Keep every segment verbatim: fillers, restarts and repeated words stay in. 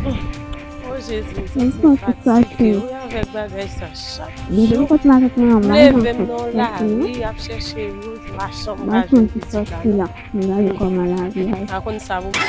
Oh Jezi, m santi m fatige wi avèk bagay sa chak jou. M leve m nan lari ap chèche youn machann m ka jwenn pitit la non. Pa konn sa pou m fè.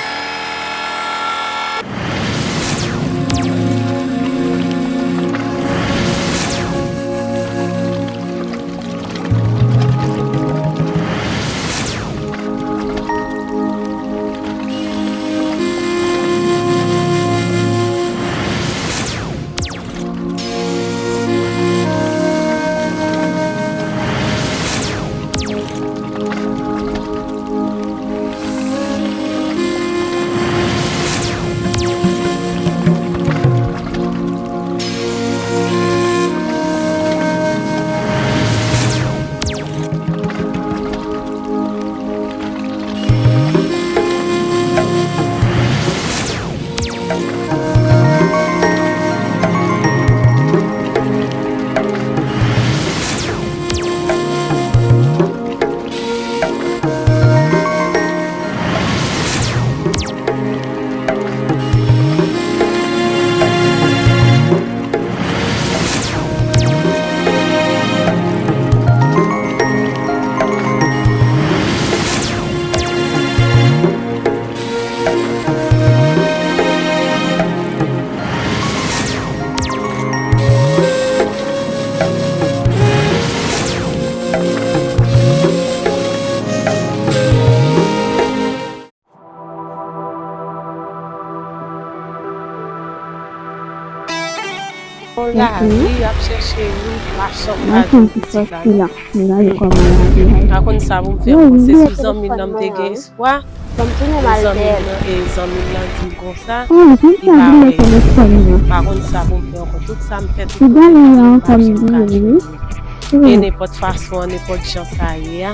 Yon lari ap chèche youn machann m ka jwenn pitit la non. Pa konn sa pou m fè ankò. Se sou zanmi m nan m te gen espwa. E zanmi m nan, e zanmi m nan di m konsa, li pa wè. Pa konn sa pou m fè ankò. Tout sa m fè, tout kote m di m pa janm ka jwenn li. E nenpòt fason an, nenpòt jan sa ye a.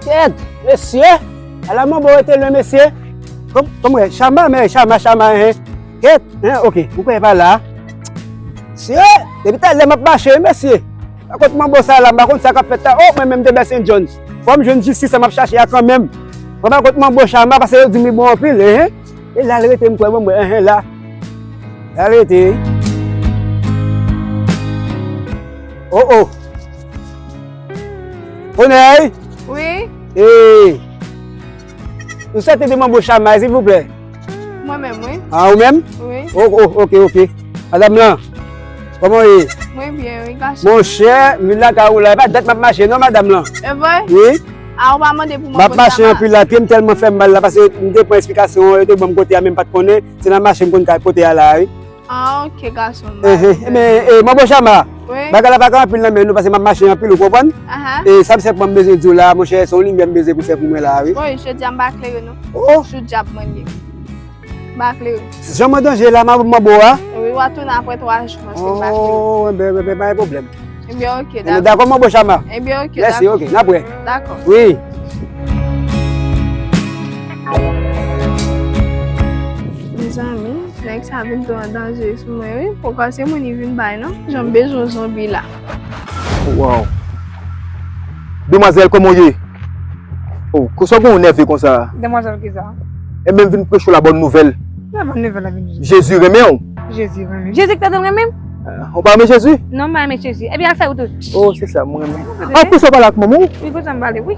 Kèt, mesye! Ala manbo rete lwen, mesye! Kòm, kòm wè, Chama, men Chama, Chama, hen. Kèt, hen, ok, ou kwè pa la? Mesye, depi talè m ap mache, mesye. Pa kot manbo sa la, m pa konn sa k ap fèt la. Oh, mwen menm de Bèsen Jones. Fò m jwenn jistis sa m ap chache a kanmenm. Mwen pa kot manbo Chama, paske yo di m li bon anpil, hen. E la l rete, m kwè, bon, mwen, enhen, la. La l rete, wi. Oh, oh. Onèy! Wi? Ee. Nou swete de manbo Chama, silvouplè. Mwen menm, wi. Ah, ou menm? Wi. Oh, oh, ok, ok. Madanm lan, kòman w ye? Mwen byen, wi, gason. Monchè, m vin lakay ou la. E pa dat m ap mache, non, madanm lan. E vre? Wi. A, ou pa mande pou mwen. M ap mache anpil la, pye m tèlman fè m mal la, paske m te pran esplikasyon, yo te ban m kote a, men m pa t konnen. Se nan mache m konn ka kote a la, wi. Ah, ok, gason m. Enhen, enben, e, manbo Chama, wi, bagay la pa ka anpil nan men nou, paske m ap mache anpil, ou konprann? Ahan. E sa m sèlman bezwen di w la, monchè, se yon limyè m bezwen pou fè pou mwen la, wi. Bon, jodi a m pa klere, non. Oh. Sou djab mwen ye. M pa klere. Jan m an danje la, manbo a? Wi, w a tounen apre twa jou, paske m pa klere. Oh, enben, enben, pa gen pwoblèm. Ebyen, ok, dakò. Ebyen, dakò, manbo Chama. Ebyen, ok, dakò. Mèsi, ok, n ap wè. Dakò. Wi. Mezanmi, nèg sa vin tou an danje sou mwen, wi. Pokwa se moun li vin bay, non? Jan m bezwen zanmi la. Wow. Demwazèl, kòman w ye? Oh, konsa w gen w nève konsa? Demwazèl kisa? Ebyen, m vin preche w la bòn nouvèl. La bòn nouvèl la vin. Jezi renmen w. Jezi renmen m. Jezi ki ta di l renmen m? Ah, ou pa renmen Jezi? Non, m pa renmen Jezi. Ebyen, al fè wout ou. Oh, se sa, mwen renmen. An plis, ou pale ak manman w? Wi, konsa m pale, wi.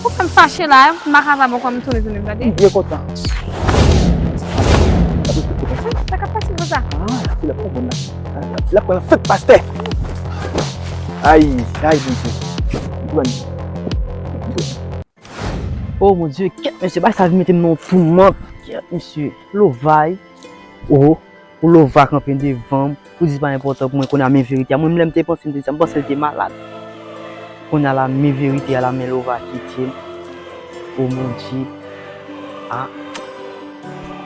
Ou fè m fache la, m pa kapab ankò, m tounen, tounen, gade. M byen kontan. Sa, sa k ap pase konsa? Ah, se la pou mwen la. L ap pran fèt pastè. Ay, ay, Bondye. Oh, Bondye, kèt, mesye, bagay sa vin mete m nan yon toumant. Kèt, mesye. Lova, wi. Oh, pou Lova kanpe devan m, pou di pa enpòtan pou mwen, kounye a men verite a. Mwen, lè m te panse, m te di sa, m panse l te malad. Kounye a la, men verite a la, men Lova kite m. Oh, Bondye. Ah.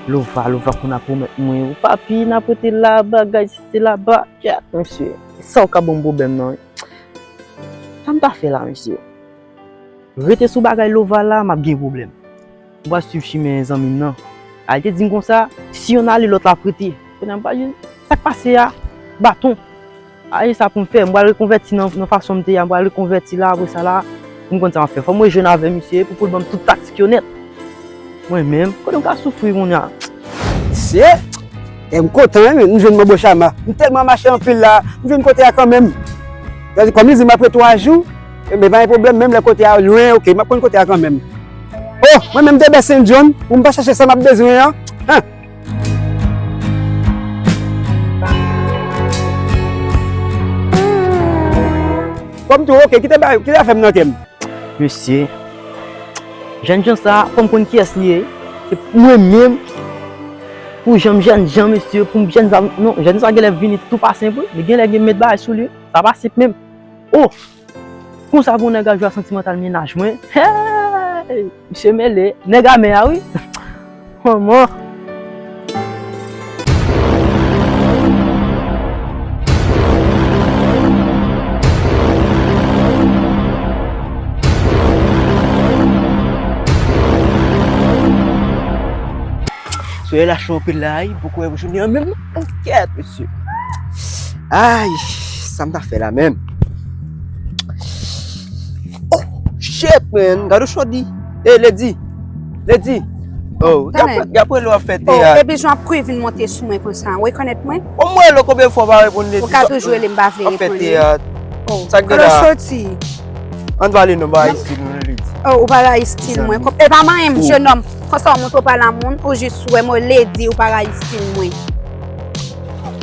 Lova, Lova konn ap pwomèt mwen, wi, papi, n ap rete la, bagay sisi laba. Kèt, mesye. Sa w ka ban m pwoblèm nan, wi. Sa m ta fè la, mesye? Rete sou bagay Lova la, m ap gen pwoblèm. M pral swiv chimen zanmi m nan. Al te di m konsa, si yonn ale, lòt la ap rete. Kounye a m pral di l, sa k pase a? Baton. A, e sa pou m fè? M pral rekonvèti nan, nan fason m te ye a, m pral rekonvèti la, apre sa la, pou m konn sa m ap fè. Fò m rejwenn avè misye pou, pou l ban m tout taktik yo nèt. Mwen menm, kote m ka soufri kounye a? Mesye, e m kontan, wi, men m jwenn Manbo Chama. M tèlman mache anpil la, m jwenn kote a kanmenm. Sa di, kòm li di m apre twa jou, e ben, pa gen pwoblèm, menm lè kote a lwen, oke, m ap konn kote a kanmenm. Oh, mwen menm Debè Sen John, pou m pa chache sa m ap bezwen an. Hen. Kòm tou, oke, kite bay, kite afè m nan kè m. Mesye, jènjan sa, fò m konn kiyès li ye. Se mwen menm, pou jan m jènjan, mesye, pou m jèn sa, non, jèn sa genlè vini tou pa senp, wi, men genlè gen met bagay sou li, sa pa senp menm. Oh! Konsa pou nèg a jwe a santimantal mennaj mwen. Hey! Misye mele. Nèg a mè a, wi. Manman. Soulèy la cho anpil la, wi. Poko wè pou jounen an menm, non. Oh, kèt, mesye. Ay, sa m ta fè la menm? Oh, shit, man. Gade w chòdi. Eh, Lady. Lady. Oh, y ap, y ap rele w ap fè teyat. Epi jan w ap kouri vin monte sou mwen konsa. Ou rekonèt mwen? Bon, mwen rele w konbyen fwa w pa reponn, Lady? Ou ka toujou rele m, m pa vle reponn. W ap fè teyat. Oh, sa k gen la? Kote w soti? Ann pale non, m pa rayi stil nou, Lady. Oh, ou pa rayi stil mwen. E pa manyen m, jenòm. Konsa w montre w pa la moun, ou jis wè mwen, Lady, ou pa rayi stil mwen.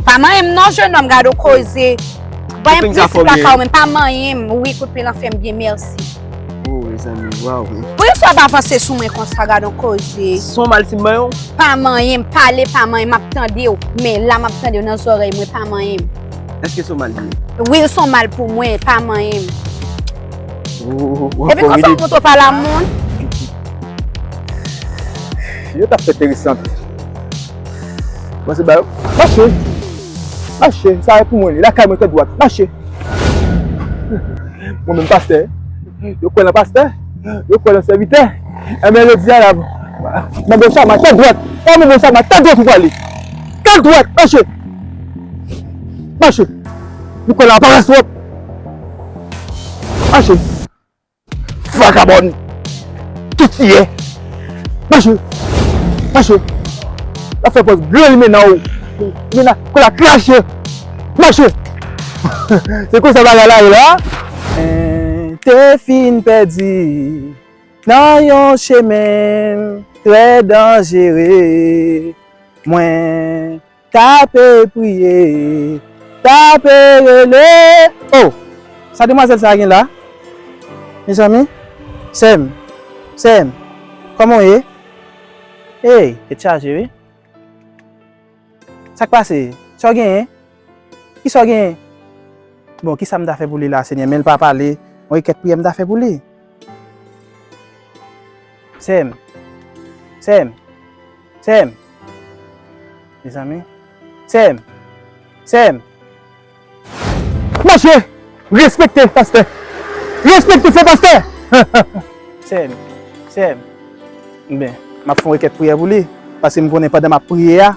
Pa manyen m non, jenòm, gade w koze. Manyen m plis lakay ou menm, pa manyen m. Wi, kout pye lan fè m byen, mèsi. Oh, mezanmi, waw. Poukisa w pa panse sou mwen konsa, gade w koze. Son mal si m manyen w? Pa manyen m, pale pa manyen m, m ap tande w. Men la, m ap tande w nan zòrèy mwen, pa manyen m. Èske son mal li ye? Wi, son mal pou mwen, pa manyen m. Epi konsa w montre w pa la moun. Yo t ap fè enteresan. Mwen se ba yo. Mache. Mache. Sa e pou mwen li. Lakay mwen tèt dwat. Mache. Mwen menm pastè. Yo kwè nan pastè. Yo kwè nan sèvitè. Enben, jodi a la, Manbo Chama, tèt dwat. Manbo Chama, tèt dwat ou pale. Tèt dwat. Mache. Mache. Nou kwè nan aparans twòp. Mache. Vagabòn. Toutiyè. Mache. Mache. L ap fè pòz gran limena w. Limena, kou l ap krache. Mache. Se konsa bagay la ye la. Mwen te fin pèdi nan yon chemen trè danjere. Mwen Tape priye, tape rele. Oh! Sa demwazèl sa a gen la? Mezanmi? Sè m, sè m, kòman w ye? Hey, tèt chaje wi. Sa k pase? Sa w genyen? Kisa w genyen? Bon, kisa m ta fè pou li la, Senyè? Men l pa pale. Yon rekèt priyè m ta fè pou li. Sè m, sè m, sè m. Mezanmi. Sè m. Sè m. Mache! Respekte, pastè! Respekte, frè pastè! Sè m. Sè m. Ben, m ap fè yon rekèt priyè pou li. Paske m konnen pandan m ap priye a,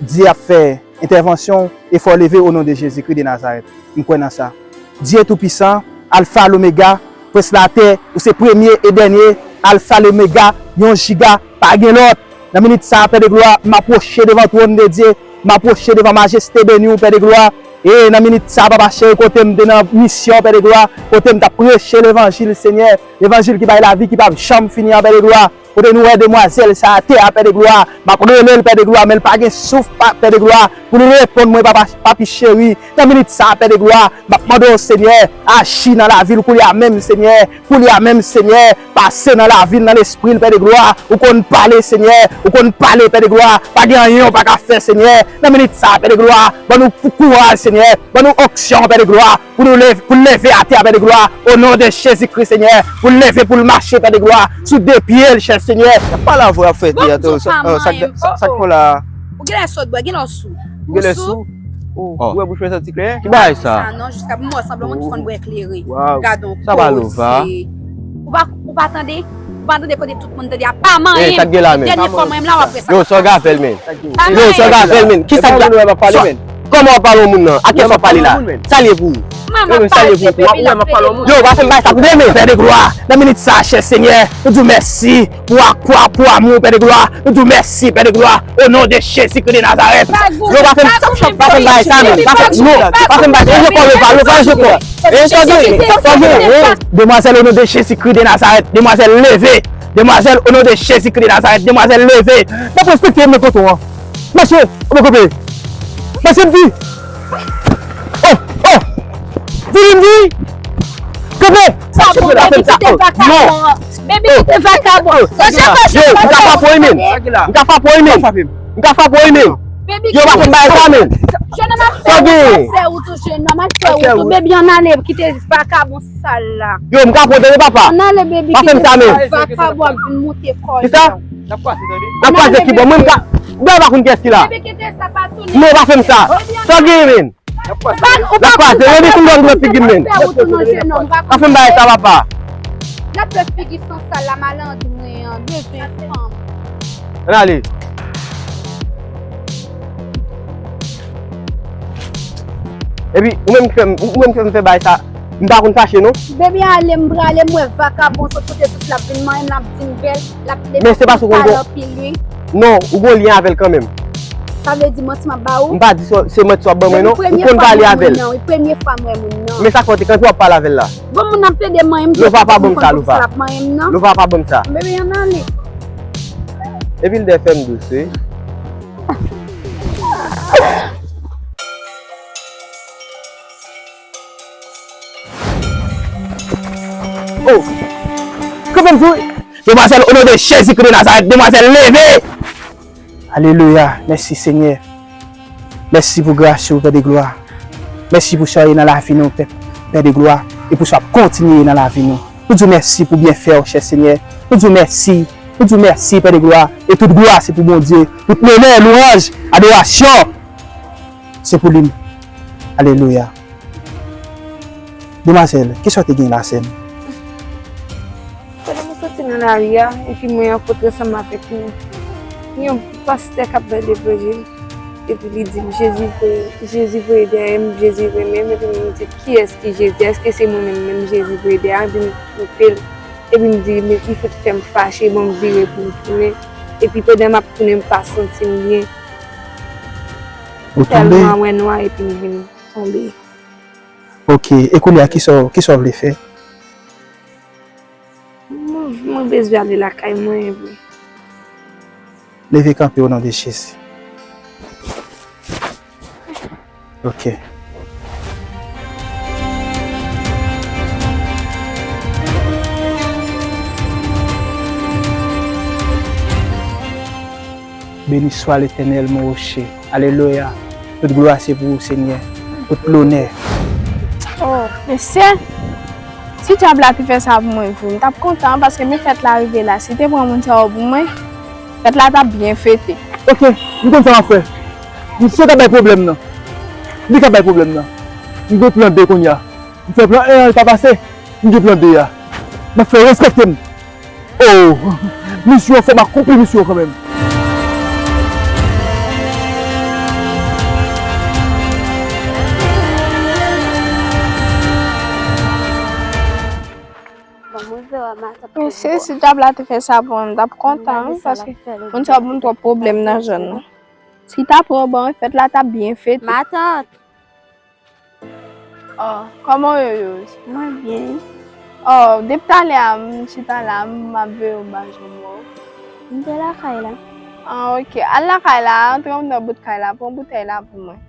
Dye ap fè entèvansyon e fè w leve o non de Jezikri de Nazarèt. M kwè nan sa. Dye Toupisan, Alfa, Lomega, Prens latè, ou se premye e dènye, Alfa, Lomega, yon jiga, pa gen lòt. Nan minit sa a, Pè de glwa, m apwoche devan twòn de Dye, m apwoche devan majeste beni w, Pè de glwa. E nan minit sa a, Papa cheri, kote m te nan misyon, Pè de glwa, kote m t ap preche levanjil, Senyè, levanjil ki bay lavi, ki p ap janm fini an, Pè de glwa. Kote nou wè demwazèl sa atè a, Pè de glwa, m ap rele l, Pè de glwa, men l pa gen souf, pa, Pè de glwa, pou l reponn mwen, Papa, Papi cheri. Nan minit sa a, Pè de glwa, m ap mande w, Senyè, aji nan lavi l koulye a menm, Senyè, koulye a menm, Senyè, pase nan lavi l, nan lespri l, Pè de glwa, ou konn pale, Senyè, ou konn pale, Pè de glwa, pa gen anyen w pa ka fè, Senyè, nan minit sa a, Pè de glwa, ban nou pou kouraj, Senyè, ban nou onksyon, Pè de glwa, pou nou leve, pou leve atè a, Pè de glwa, o non de Jezikri, Senyè, pou leve, pou l mache, Pè de glwa, sou de pye l, chè Senyè. Y ap pale avè w, y ap fè teyat, sa, sa, sa, sa k fè w la? Ou genlè sot, bwè, genlè w sou. Ou genlè sou? Ou wè bouch mwen santi klè? Ki bagay sa? Sa non, jiska m wè sanble moun ki konn bwè klere. Gadon koze. Ou pa, ou pa tande? Ou pa tande kote tout moun tande a, pa manyen m. Dènye fwa mwen m la, w ap wè sa. Yo, sa w ka fè l, men? Yo, sa w ka fè l, men? Kisa k... Kòman w ap pale yon moun nan? A kiyès w ap pale la? Sa l ye pou ou? Yo, w ap fè m bay sa pou de men. Pè de glwa, nan minit sa, chè Senyè, nou di w mèsi pou akwa, pou amou, Pè de glwa. Nou di w mèsi, Pè de glwa. O non de Jezikri de Nazarèt. Yo, pa fè m, pa fè m bay sa, men. Pa fè m, non, pa fè m bay sa. Yo, pa, yo pa, yo pa, yo pa. Demwazèl, o non de Jezikri de Nazarèt, demwazèl leve. Demwazèl, o non de Jezikri de Nazarèt, demwazèl leve. N ap respekte m nan kanton an. Mache, ou pa kanpe. Mache, m di. Oh, oh. Vini, m di. Kanpe. Sa bon, baby, kite vakabon. Non. Baby, kite vakabon. Yo, m ka frape w, men. M ka frape w, men. M ka frape w, men. Yo, pa fè m bay sa, men. Sa gen. Baby, ann ale, kite vakabon sal la. Yo, m ka pran tande, papa. Ann ale, baby, pa fè m sa, men. Vakabon ap vin moute kò yo. Kisa? N ap kwaze ki bò? Mwen, m ka, m pa konn kiyès ki la. Baby, kite sa, pa tounen. Non, pa fè m sa. Sa gen, men. N ap kwaze, yo di sou lòm nan figi m, men. Pa fè m bay sa, papa. N ap fè figi san sal la, malandren an, bezwen fanm. Ann ale. Epi, ou menm ki fè m, ou menm ki fè m fè bagay sa, m pa konn fache, non. Baby, ale, m prale, m wè vakabon sot kote sot la, vin manyen m, l ap di m bèl, l ap... Men se paske ou konn gon... anpil, wi. Non, ou gon lyen avè l kanmenm. Sa vle di manti m ap ba ou? M pa di se, se manti w ap ban mwen, non. Ou konn pale avè l. Premye fwa m wè moun nan. Men sa k fè w te kanpe w ap pale avè l la? Bon, moun nan ap plede manyen m. Louva pa ban m sa, Louva. Louva pa ban m sa. Baby, ann ale. Epi l dè fè m dous, wi. Oh! Kanpe m sou demwazèl, o non de Jezikri de Nazarèt, demwazèl leve! Alelouya, mèsi Senyè. Mèsi pou gras ou, Pè de glwa. Mèsi pou sa w ye nan lavi nou, Pè, Pè de glwa, e pou sa w ap kontinye ye nan lavi nou. Nou di w mèsi pou byenfè w, chè Senyè. Nou di w mèsi. Nou di w mèsi, Pè de glwa. E tout glwa se pou Bondye. Tout lonè, lwanj, adorasyon, se pou li. Alelouya. Demwazèl, kisa w te gen la, sè m? Pandan mwen soti nan lari a, epi mwen rankontre ansanm avèk yon, yon pastè k ap bay levanjil, epi li di m, Jezi voye, Jezi voye dèyè m, Jezi renmen m, epi m di, kiyès ki Jezi? Èske se mwen menm, menm Jezi voye dèyè a? Epi m koupe l, epi m di, men li fout fè m fache, bon, m vire pou m tounen, epi pandan m ap tounen, m pa santi m byen. Ou tonbe? Tèlman wè nwa, epi m vin tonbe. Ok, e kounye a, kisa w, kisa w vle fè? Mwen, mwen bezwen ale lakay mwen, wi. Leve kanpe o non de Jezi. Ok. Béni soit l'Éternel, mon rocher. Alelouya. Tout glwa se pou ou, Senyè. Tout lonè. Oh, mesye, si dyab la te fè sa pou mwen vre, m t ap kontan paske men fèt la rive la. Si te pran moun sa yo pou mwen, fèt la t ap byen fete. Ok, m konn sa m ap fè. Misye ka bay pwoblèm nan. Li ka bay pwoblèm nan. M gen plan B kounye a. M fè plan en an, li pa pase. M gen plan de a. M ap fè respekte m. Oh! Misyon an, fò m akonpli misyon an kanmenm. Mesye, si dyab la te fè sa pou mwen, m t ap kontan, wi, paske moun sa yo ban m twòp pwoblèm nan zòn nan. Si ta pran ban, fèt la t ap byen fete. Matant! Oh, kòman w ye, Rose? Mwen byen. Oh, depi talè a, m chita la, m ap veye w, m pa janm wè w. M te lakay la. Ah, ok. Al lakay la, antre anndan bout kay la, pran boutèy la pou mwen.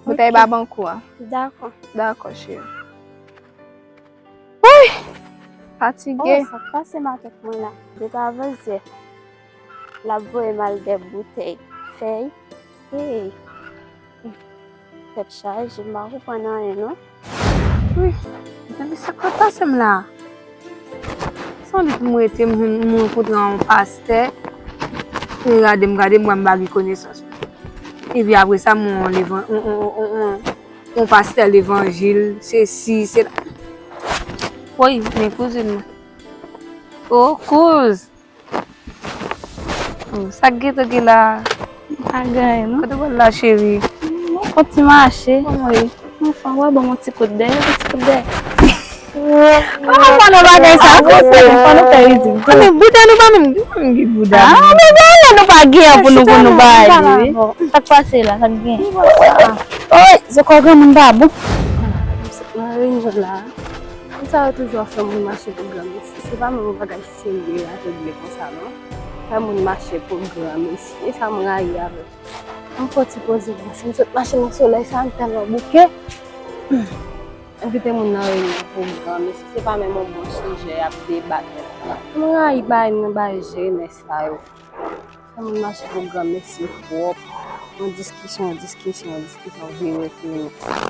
Boutèy babankou a. Dakò. Dakò, cheri. Wouyy! Fatige. Oh, sa k pase matant mwen la? Depi avanzyè, l ap voye m al dèyè boutèy, fèy. Hey! Tèt chaje, m pa konprann anyen, non. Wi, men sa k ap pase m la? Sanble pou m rete, m, m rankontre yon pastè. Li gade m, gade m, wè m pa gen konesans. Epi apre sa, m wè yon levan-, yon, yon pastè levanjil, sesi, sela. Woy, men kouzin mwen. O, kouz! O, sa k gentan gen la? Pa gen anyen, non. Kote w pral la, cheri? Mwen fè yon ti mache. Kòman ye? Mwen fè, wè, ban m yon ti kout dèyè, yon ti kout dèyè. Kòman w nan bagay sa? Fò nou fè rizib. Konnen bouda nou pa menm, nou pa menm gen bouda. Ah, men bouda nou pa gen pou nou, pou nou bay li, wi. Sa k pase la, sa k gen? Oy, se kò granmoun pa bon. Nan reyinyon la, moun sa yo toujou ap fè moun mache pou granmesi. Se pa menm yon bagay serye y ap regle konsa, non. Fè moun mache pou granmesi. E sa m rayi avè yo. Ann fè yon ti poze, paske m sot mache nan solèy sa, m tèlman bouke. Envite moun nan reyinyon pou granmesi, se pa menm yon bon sijè y ap debat. M rayi bagay nan bagay jenès sa yo. Fè moun mache pou granmesi twòp. Yon diskisyon, yon diskisyon, yon diskisyon, vire tounen.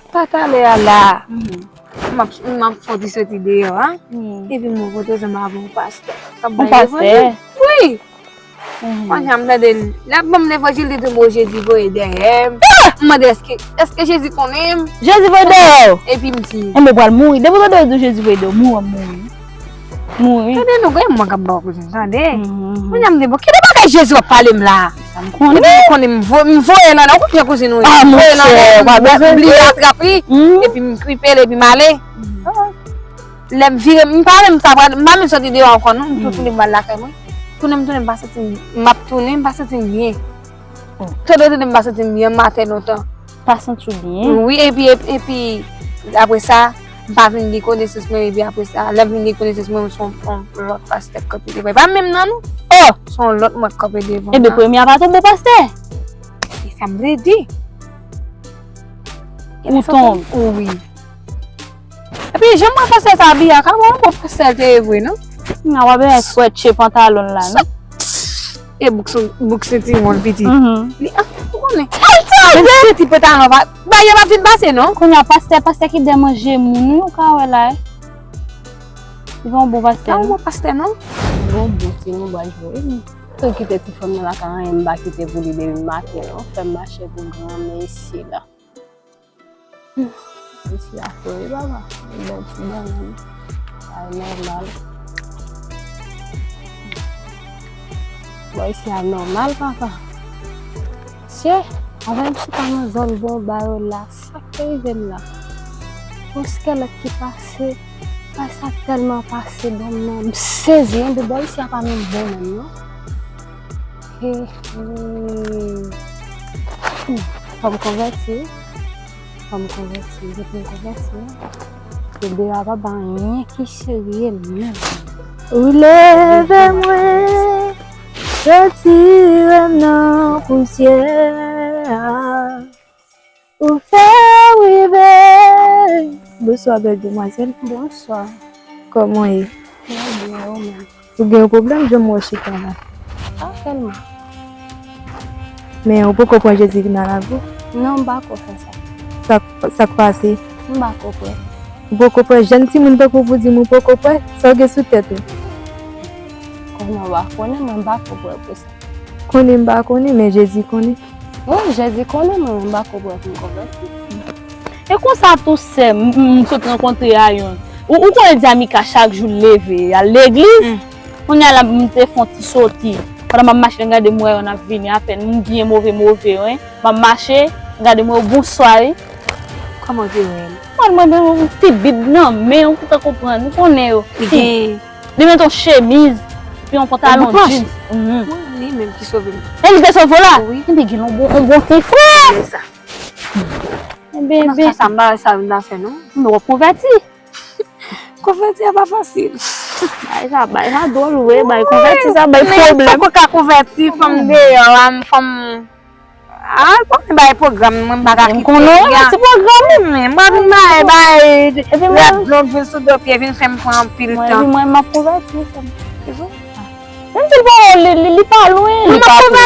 Tatalè a la, m ap, m ap fè yon ti soti deyò a. Epi m wè kote zanmi avè yon pastè k ap bay levanjil. Wi! Pandan m tande l, l ap ban m levanjil, li di m, o, Jezi voye dèyè m. M mande, èske, èske Jezi konnen m? Jezi voye dèyè w? Epi m di, enben, w pral mouri. Depi w tande yo di w Jezi voye dèyè w, mouri, w ap mouri. Mouri. Tande, nou gen moun k ap ba w koze, tande. Kounye a m di, bon, ki de bagay Jezi w ap pale m la? Sa m konnen. Epi m konnen m vo-, m voye nan, ou konprann kouzin ou ye. M voye nan, m bliye atrap li, epi m kwipe l, epi m ale. Lè m vire, m pa menm ta pral, m pa menm soti deyò ankò non, m tou tounen m pral lakay mwen. Tounen m tounen m pa santi m, m ap tounen m pa santi m byen. Tounen tounen m pa santi m byen, m atè lontan. Pa santi w byen? Wi, epi, epi, epi apre sa, m pa vin gen konesans mwen, epi apre sa, lè m vin gen konesans mwen, se yon, yon lòt pastè k kanpe devan. E pa menm nan non. Oh! Se yon lòt mwen k kanpe devan. Ebyen, premye a pa t yon bon pastè. E sa m vle di. Ou tonbe. Wi. Epi, jan m wè pastè sa abiye a, ka wè yon bon pastè l te ye vre, non? Nan w ap wè swètche pantalon l la, non? E bouk sen-, bouk sentiwon l piti. Li, ah, ou konnen. Menm senti pantalon pa, bagay yo pa fin pase, non? Kounye a, pastè, pastè ki dèyè manje moun, wi, ou ka wè la, e. Li pa yon bon pastè, non? Li pa yon bon pastè, non? Bon, bon, se nou ba jwe. Tou kite ti fanm nan lakay, anyen m pa kite pou li depi m maten, non? Fè m mache pou granmesi la. Isi a fre wi papa. Yon bèl ti bannann. Bagay nòmal. Bon, isi a nòmal papa. Mesye, anvan m chita nan zòn Bonba yo la, sa k te rive m la? Yon skèlèt ki pase, bagay sa tèlman pase ban m nan, m sezi, enben bò isi a pa menm bon menm non. He, he. Hmm, fò m konvèti wi. Fò m konvèti, depi m konvèti, se deyò a pa ba anyen ki serye menm. Ou leve mwen, retire m nan pousyè a. Ou fè rive. Bonswa, bèl demwazèl. Bonswa. Kòman w ye? Mwen byen, ou menm? Ou gen yon pwoblèm, jan m wè w chita la? Pa tèlman. Men ou poko pran Jezi vin nan lavi w? Non, m pako fè sa. Sa, sa k pase? M pako prè. Ou poko prè? Jèn timoun tankou w pou di m ou poko prè? Sa w gen sou tèt ou? Konnen w pa konnen, mwen m pako prè pou sa. Konnen m pa konnen, men Jezi konnen. Wi, Jezi konnen, mwen m pako prè pou m konvèti. E konsa tou, sè m, m, m sot rankontre a youn. Ou, ou konnen Dyamika chak jou l leve, y al legliz. Kounye a la, m te fè yon ti soti. Pandan m ap mache, m gade m wè yo, n ap vini apèn. M byen move, move, wi. M ap mache, m gade m wè yo, bonswa, wi. Kòman w te wè l? Mwen, mwen, mwen, yon ti bib nan men, ou ta konprann, ou konnen yo. Li gen Li met yon chemiz, epi yon pantalon jeans. Wi, li menm ki sove m. E li te sove w la? Wi. Enben, gen yon bon, yon bon ti frè. Se sa. Enben, enben. Nan ka sa, m pa wè sa vin nan fè, non. Men w ap konvèti. Konvèti a pa fasil. Bagay sa, bagay sa dwòl, wi, bagay konvèti sa, bay pwoblèm. Fòk ou ka konvèti, fanm deyò a, fanm Ah, bon, m bay pwogram, mwen m pa ka kite. M konnen yon ti pwogram. Men, mwen vin bay, bay rad blond vin sou do pye, vin fè m pran anpil tan. Epi mwen, m ap konvèti, sè m. Menm si l pa, li, li, li pa lwen, li pa pre.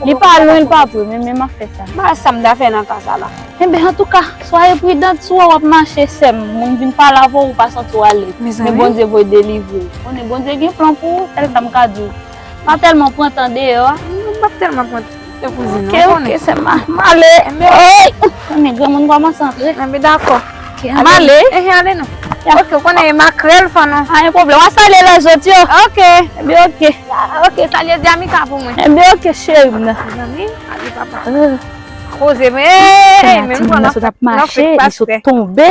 Li pa lwen, li pa pre, men, men m ap fè sa. Bagay sa m ta fè nan ka sa la. Enben, antouka, soyez prudente, si w wè w ap mache, sè m, moun vin pale avè w, ou pa santi w alèz. Men Bondye voye delivre w. Konnen Bondye gen plan pou ou, sèl sa m ka di w. Pa tèlman pran tan deyò a. Non, m p ap tèlman pran tan, kouzin, ou konnen. Ok, ok, sè m, m ale. Enben, oy! Konnen granmoun kòmanse antre. Enben, dakò. Ok, m ale. Enhen, ale non. Ok, Ok, ou konnen e makrèl fann nou. Pa gen pwoblèm. W a salye lèzòt yo. Ok. Ebyen, ok. Ah, ok, salye Diamica pou mwen. Ebyen, ok, cheri m nan. Zanmi, ali papa. Ah. Koze, men, hey, men m pran nan fèk, nan fèk pastè. Kounye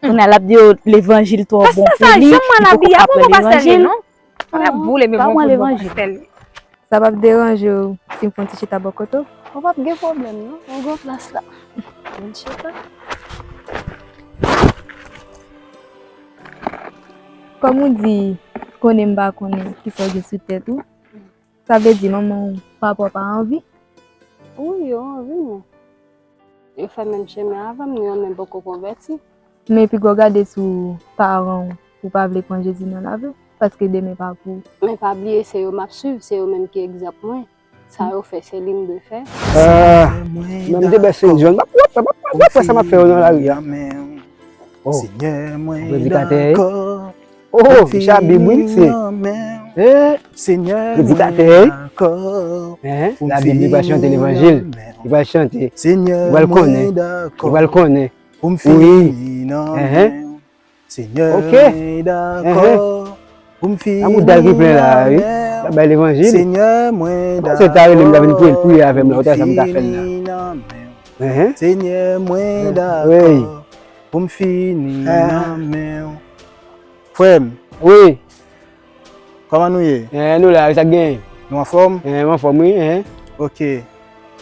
a l ap di yo levanjil twò bon pou li, li poko ka pran levanjil. Pastè sa, janm mwen abiye, a poko pastè li, non. Mwen ap boule, men bon, bon, bon pastè li. Sa p ap deranje w si m fè yon ti chita bò kote w? Ou p ap gen pwoblèm, non. Yon gwo plas la. Vin chita. Kòm ou di, konnen m pa konnen kisa w gen sou tèt ou, sa vle di manman w, papa w pa anvi? Wi, yo anvi, men yo fè menm chemen avè m, nou yo menm poko konvèti. Men piga w gade sou paran w pou pa vle pran Jezi nan lavi w, paske demen pa pou ou. Men pa bliye, se yo m ap swiv, se yo menm ki egzanp mwen. Sa yo fè, se li m dwe fè. Ah, men m te bèse yon jòn. M ap, w ap, w ap, w ap wè sa m ap fè yo nan lari a. Oh, predikatè, eh. Oh, misye a Bib, wi, se. Eh, predikatè, eh. Eh, Labib, li pral chante levanjil. Li pral chante. Li pral konnen. Li pral konnen. Wi. Eh, eh. Senyè, mwen dakò pou m fini nan men w. Senyè, mwen dakò pou m fini nan men w. Senyè, mwen dakò pou m fini nan men w. Senyè, mwen dakò pou m fini nan men w. Amoudal ki plen la, wi. L ap bay levanjil. Panse w ta rele m, ta vin priye, priye avè m la, ou ta wè sa m ta fè l la. Wi. Frè m. Wi. Kòman nou ye? Eh, nou la, sa k genyen? Nou anfòm? Eh, m anfòm, wi, eh. Ok.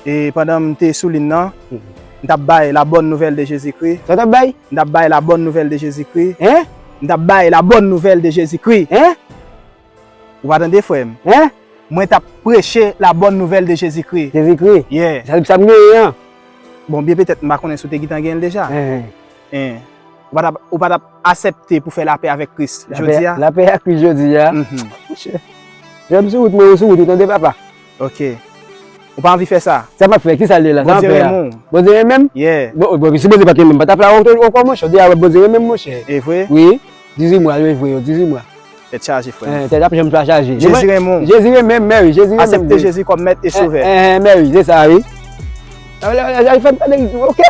E pandan m te sou liy nan, m t ap bay la bonne nouvelle de Jésus-Christ. Sa w t ap bay? M t ap bay la bonne nouvelle de Jésus-Christ. Hein? M t ap bay la bonne nouvelle de Jésus-Christ. Hein? Ou pa tande, frè m? Hein? Mwen t ap preche la bonne nouvelle de Jésus-Christ. Jezikri? Yeah. Sa, sa m genyen an? Bon, byen petèt, m pa konnen si w te gentan genyen l deja. Hein. Hein. Ou pa t ap, ou pa t ap aksepte pou fè lapè avèk Kris jodi a? Lapè ak Kris jodi a? Mhm. Monchè. Lè m sou wout, mwen sou wout, ou tande, papa? Ok. Ou pa anvi fè sa? Sa m ap fè? Kisa l ye la? Sa m ap fè a? Bondye renmen w? Bondye renmen m? Yeah. Bon, bon, si Bondye pa t renmen m, m pa t ap la ankò, monchè. Deja wè Bondye renmen m, monchè. E vre? Wi. Dizuit mwa, wi, vre yo, dizuit mwa. Tèt chaje, frè m. Eh, tèt ap janm pa chaje. Jezi renmen w. Jezi renmen m, mèwi, Jezi renmen m. Aksepte Jezi kòm mèt e sovè. Eh, eh, mèwi, se sa, wi. Al fè m pale, ok.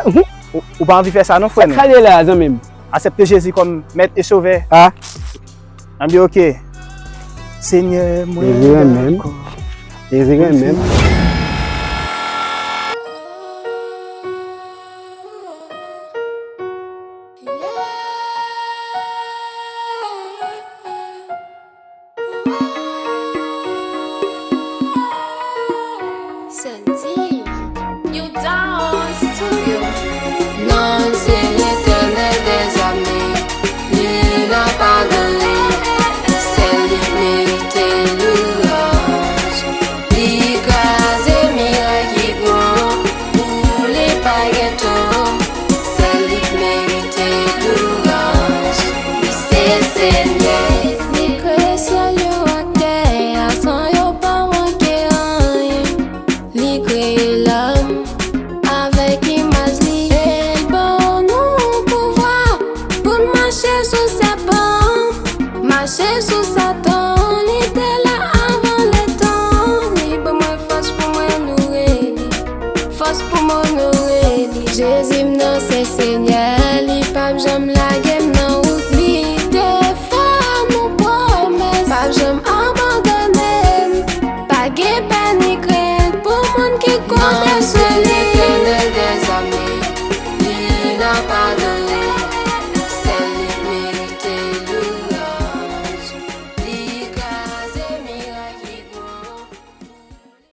Ou, ou pa anvi fè sa non, frè m. Sa k pale la, zanmi m? Aksepte Jezi kòm mèt e sovè. Ah. Ann di, ok. Senyè, mwen dakò. Jezi renmen m. Jezi renmen m.